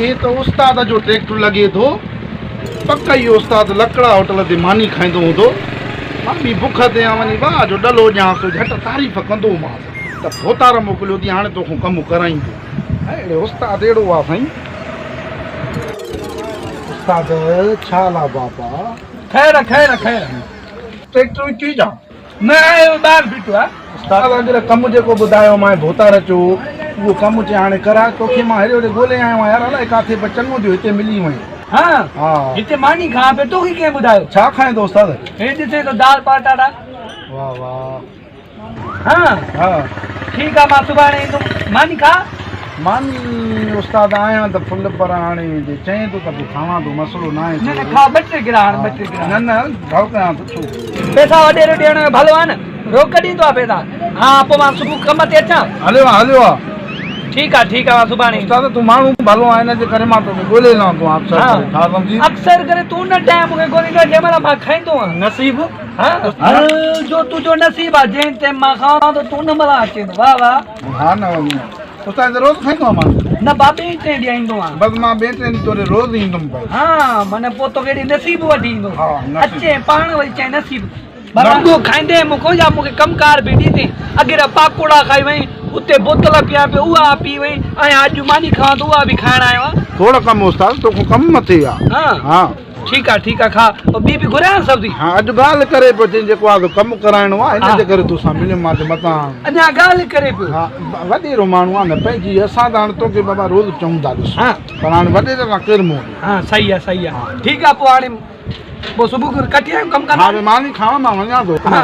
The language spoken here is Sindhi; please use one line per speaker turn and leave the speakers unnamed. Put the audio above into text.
هي ته استاد جو ٽريڪٽر لڳي ٿو. پڪ اهو استاد لڪڙا هوٽل تي ماني کائيندو هوندو. مان به بک تي آهيان وڃي واهه جو ڏلهو ڏيانس ٿو جهٽ تعريف ڪندومانس ته ڀوتار موڪليو اٿئي هاڻي توکون ڪم ڪرائيندو. اڙي استاد اهڙو آ سائين. استاد ڇا حال آ بابا.
خير آ خير آ خير آ.
ٽريڪٽر وڪي جا.
نه آيو ٻاهر بيٺو آ.
استاد اڳ ڪم جيڪو ٻڌايو مانء ڀوتار چو اهو ڪم چي هاڻي ڪراء توکي مان هيڏي هوڏي ڳولي آيو آهيان يار الائي ڪاٿي پر چڱو ٿيو هتي ملي وئين.
ها
ها
هتي ماني کان پيو توکي ڪنهن ٻڌايو.
ڇا کائين ٿو استاد.
هي ڏسين ٿو دال پاٽاٽا.
واه واه.
ها
ها
ٺيڪ آ مان سڀاڻي ايندم ماني کاء.
ماني استاد آهيان ته فل پر هاڻي جي چئين ٿو ته پوء کاوان ٿو مسئلو ناهي
نه نه کاء ٻه ٽي گرا هاڻ ٻه ٽي گرا.
نه نه ڀؤ ڪيان ٿو ڇو.
پئسا وڏيرو ڏيڻ ۾ ڀلو آ نه روڪ ڏيندو آ پئسا ها پوء مان صبح ڪم تي اچان.
هليو آ هليو آ.
ٺيڪ آ ٺيڪ آ مان سڀاڻي ايندس.
استاد تون ماڻهو ڀلو آهين ان جي ڪري مان توکي ڳولي لهندو آهيان اڪثر ڪري ڇا سمجهي.
اڪثر ڪري تون نه ٽائيم مون کي ڳوليندو آهين جنهن مهل مان کائيندو آهيان.
نصيب.
ها هل جو تنهنجو نصيب آ جنهن ٽائيم مان کاوان ٿو تون ان مهل اچين ٿو واه واه.
ها نه استاد ته روز کائيندو آهيان مان.
نه با ٻئي ٽئين ڏينهن ايندو آهيان.
بس مان ٻئي ٽئين ڏينهن توڏي روز ايندم پئي.
ها معنيٰ پوء توکي ايڏي نصيب وٺي ايندو.
ها نصيب.
اچين پاڻ وري چئين نصيب. رڳو کائيندين مون کان يا مون کي ڪم ڪار به ڏيندين. اڳيرا پاڪوڙا کائي وئين، اتي بوتل پيان پيو اها پي وئين ۽ اڄ ماني کاوان ته اها به کائڻ آيو آهيان.
کوڙ ڪم استاد توکان ڪم مٿي آ.
ها
ها.
ٺيڪ آ ٺيڪ آ کاء. ٻي به گهريان سبزي؟
ها اڄ ڳالهه ڪري پيو چئين جيڪو آ سو ڪم ڪرائڻو آ ان جي ڪري توسان مليم مان چيو متان.
اڃا ڳالهه ڪري پيو.
ها وڏيرو ماڻهو آ نه پنهنجي اسان ته هاڻي توکي بابا روز چئون ٿا ڏس.
ها.
پر هاڻي وڏيري سان ڪير منهن ڏي.
ها صحيح آ صحيح آ ٺيڪ آ پوء هاڻي پوء صبح ڪٺي آيون ڪم ڪندا.
ها ماني کاوان مان وڃان ٿو.
ها.